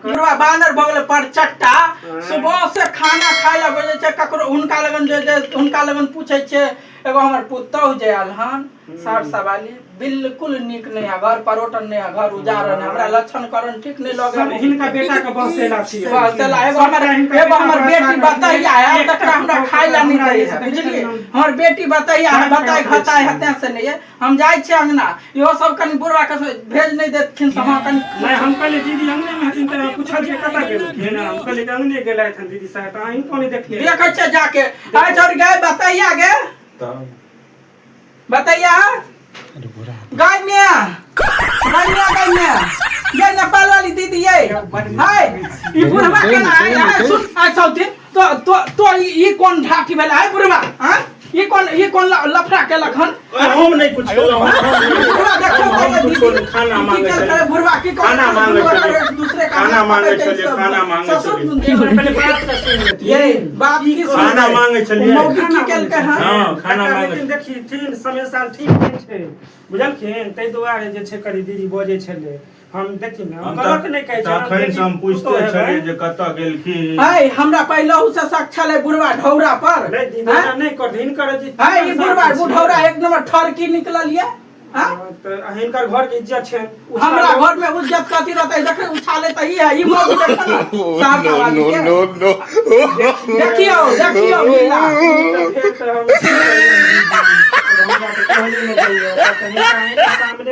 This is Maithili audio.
बुढ़वा बानर भऽ गेलै परचट्टा। सुबह से खाना खाय लए बजै छै ककरो हुनका लगन जे जे हुनका लगन पूछै छियै। एगो हमर पुतहु जे आयल हन सहरसा वाली, बिल्कुल नीक नहि है, घर परोटन नहि है, घर उजाड़न है, हमरा लक्षण करण ठीक नहीं लगे। सब हिनका बेटा के बसेला छी। बसेला। एगो हमर सबटा हिनका एगो हमर बेटा बेटी बसा बतैया है, एकटा तकरा हमरा खाय ला नहीं दै है, बुझलिए? हमर बेटी बतैया है, बताय घताय है, तें से नहीं है। हम जाइ छियै अंगना, इहो सब कनि बुढ़वा के भेज नहीं देतखिन तऽ हँ कनि। नहीं, हम कहलियै दीदी अंगने में हथिन तऽ पुछलियै कतऽ गेलखिन। हम कहलियै कि अंगने गेलथि हन दीदी साहेब, तऽ अहीं कोने देखलियै? देखै छियै जाके। आइ छोड़ गए बतैया गे, बतैया गाय मिया, गाय मिया, गाय मिया, ये नेपाल वाली दीदी, ये हाय ई बुढ़वा केना आय? आय सुन, आय सब दिन तो तो तो ई कोन ढाकी भेलै? आय बुढ़वा, हां, ई कोन लफड़ा केलक हन? हम नहीं कुछ केलहुँ, हम बुढ़वा देखो हम तो ये कुछो दीदी नहि, खाना की मांगै केलकै छलियै। बुढ़वा की खाना मांगै छलियै। एक दूसरे का खाना हाथ मांगै पकड़ि के छलियै, सब खाना मांगै ससुर छलियै। पहिले बात तऽ सुनि लेथिन। ये बात की खाना सुनबै? मांगै छलियै। मौगी की केलकै हन? हँ, खाना कक्का, मांगै। लेकिन देखी समय साल ठीक नहि छै, बुझलखिन? ताहि दुआरे जे छै करी दीदी बजै छलै। हम देखी ने, हम हम गलत नहि कहै छी। तखन से हम पूछते छलियै जे कतऽ गेलखिन। है, हमरा पहिलहु से शक छलै बुढ़वा ढौरा पर। नहि दीदी, हैं? एना नहि कर, हिनकर जे है, ई बुढ़वा बुढ़ौरा एक नंबर ठरकी निकलल ये, हैं? हँ, तऽ हिनकर घर के इज्जत छनि। हमरा घर में इज्जत कथी रहतै? देखै उछाले तऽ ई है, ई मौगी देखो ने सहरसा वाली के। No, no. देखियौ, देखियौ लीला। फेर तऽ हम हमरा तऽ कहले नहि जाइए, तऽ हिनका सामने।